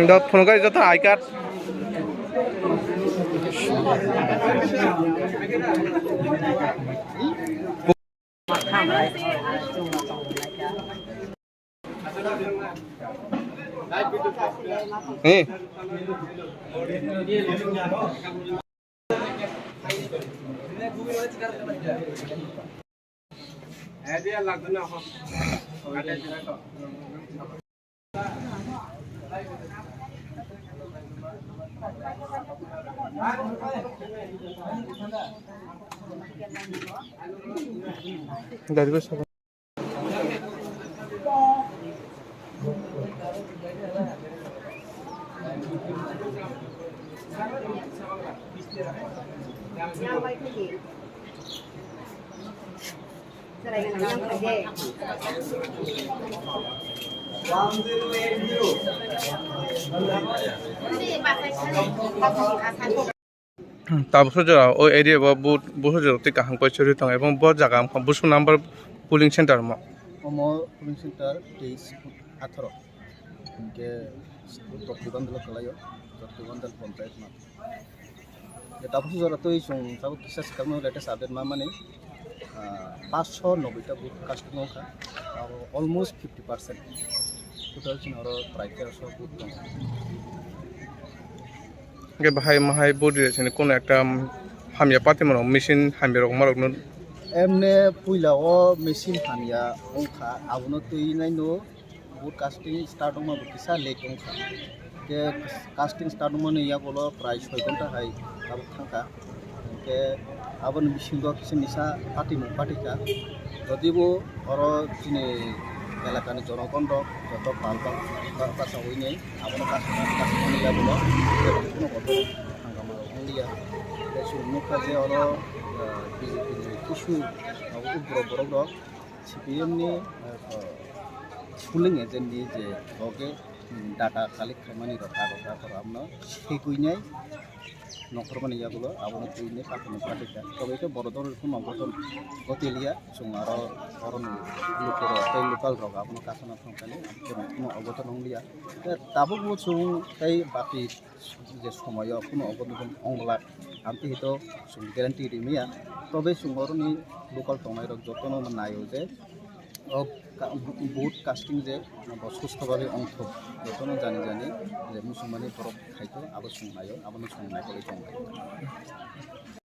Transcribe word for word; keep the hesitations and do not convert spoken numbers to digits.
Dak phone kai joto I card. Eh. Tabuk sojora o area bo but, bo sojora tei kaham koi chori tongo, ebong bo jaga wngkha busu number polling center mo. Omo polling center teis atharo. Hinkhe Chotri Bandal o kwlaio, Chotri Bandal ponchayat ma. Tabuk sojora twi chwng tabuk kisa swkang no latest update ma mani, ah, paanch sho noboi ta vote casting wngkha, abo almost fifty percent. Total chini oro prai tero sho vote tongo. Hingke bahai mahai body rok sini kono ekta, um, hamya party mano machine hamya rok ma rok no. Emne puila o machine hamya wngkha, abono twi nai no vote casting start wngma bo kisa late wngkha. Ke casting start wngmani yagulo prai soi ghonta hai tabuk thangkha. Hingke aboni bisingo kisa misa party mung party kha. Jodi bo oro chini elakani jonogon rok joto pal pal pal pal sawi ni abono kasana kasana ni yagulo tebong kuno kotor hangama rok wngya. Tei chwng nukha je oro, eh, B J P ni kisu abo ugrok borok rok C P M ni, eh, polling agent ni je loge, hmm, data collect khaimani rok kagoj rok abono segwi nai. Nongkhormani yagulo abono twi hinwi pathorno pathikha. Tobokhe Borodorni kheno obothon gotiliya, chwng aro oroni lukurok tei local rok abono kasana thangkani, kheno obothon wngliya. Tabukbo chwng tei baki je somoyo kheno obothon wnglak, amtwi hito chwng guarantee rimaya. Tobe chwng oroni local tongnairok jotono naio je, o ka-, vote casting je bo susto babe wngthok, jotono jani jani je muchungmani borok khaito, abo chwng naio, abono chwng naikolwi tongkha.